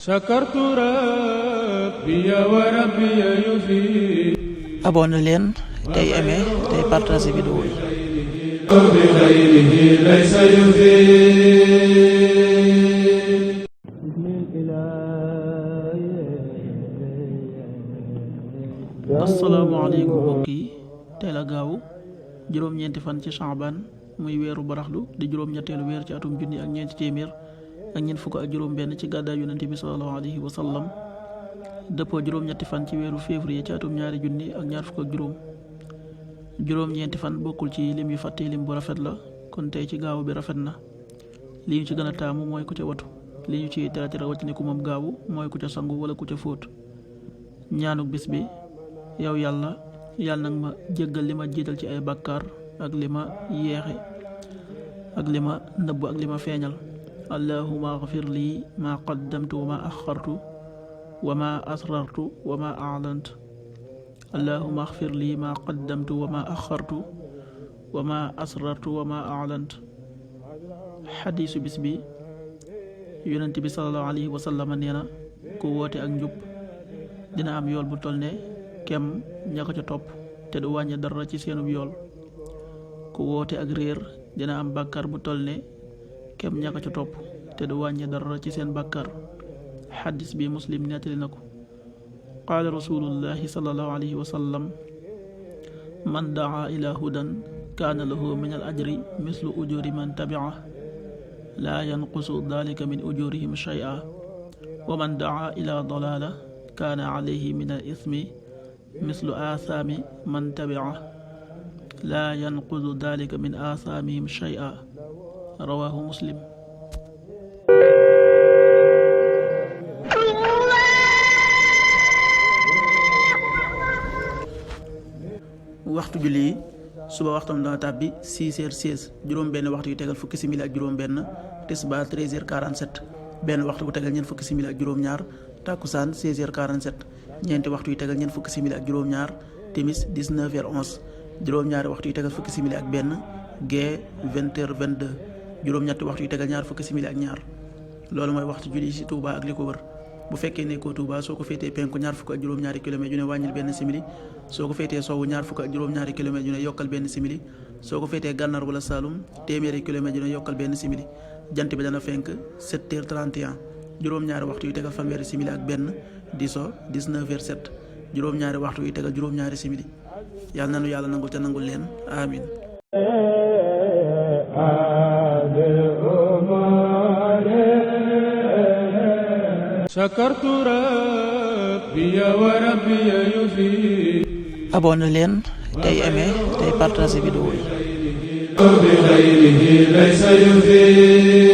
sakartu rabbi wa rabbi yufi. abonné leen tey aimé tey partagé vidéo yi. bi xayrihi laysa yufi. asalaamaaleykum mbokk yi tey la gaawu juróom-ñeenti fan ci Shaaban muy weeru baraxlu di juróom-ñetteelu weer ci atum junni ak ñeenti téeméer ak ñeent fukk ak juróom-benn ci gàddaay yonente bi sallallahu alayhi wa sallam dëppoo juróom-ñetti fan ci weeru février ci atum ñaari junni ak ñaar fukk ak juróom-ñeenti fan bokkul ci lim yu fàtte lim bu rafet la kon tey ci gaawu bi rafet na li ñu ci gën a taamu mooy ku ca watu li ñu ci terati rawatina ku moom gaawu mooy ku ca sangu wala ku ca fóot. ñaanuk bis bi yow yàlla nag ma jéggal li ma jiital ci ay bàkkaar ak li ma yeexe ak li ma nëbb ak li ma feeñal. allahuma axfir lii ma qaddamtu wa ma axartu wa ma asrartu wa ma a'lant. allahuma axfir lii ma qaddamtu wa ma axartu wa ma asrartu wa ma a'lant. xadiisu bis bi yonent bi sallallahu alayhi wa sallam nee na ku woote ak njub dina am yool bu toll ne kem ña ko ca topp te du wàññi dara ci seenub yool. ku woote ak réer dina am bàkkaar bu toll ne kem ña ko ca topp te du wàññi dara ci seen bàkkaar. xadis bi muslim nettali na ko. qaala rasulullahi sallallahu alayhi wa sallam man daa ila hudan kaana lahu min al ajri mislu ujuri man tabi'ah laa yanqusu dalika min ujurihim shay'a wa man daa ila dalala kaana alayhi min al ismi mislu asaami man tabi'ah laa yanqusu dalika min asaamihim shay'a rawaahu muslim. waxtu julli yi suba waxtam dana tàbbi 6h16 juróom benn waxtu yu tegal fukki simili ak juróom benn tisbaar 13h47 benn waxtu bu tegal ñeent fukki simili ak juróom ñaar takkusaan 16h47 ñeenti waxtu yu tegal ñeent fukki simili ak juróom ñaar timis 19h11 juróom ñaari waxtu yu tegal fukki simili ak benn gee 20h22 juróom ñetti waxtu yu tegal ñaar fukki simili ak ñaar. loolu mooy waxtu julli ci Touba ak li ko wër. bu fekkee nekkoo Touba soo ko féetee penku ñaar fukk ak juróom-ñaari kilomètre yu ne wàññil benn simili soo ko féetee sowwu ñaar fukk ak juróom-ñaari kilomètre yu ne yokkal benn simili soo ko féetee gànnaar wala Saloum téeméeri kilomètre yu ne yokkal benn simili. jant bi dana fenk 7h31 juróom-ñaari waxtu yu tegal fanweeri simili ak benn di so 19h07 juróom-ñaari waxtu yu tegal juróom-ñaari simili. yàlla nanu yàlla nangul te nangul leen amin. sakartu rabbi wa rabbi yufi. abonné leen tey aimé tey partagé vidéo yi. bi xayrihi laysa yufi.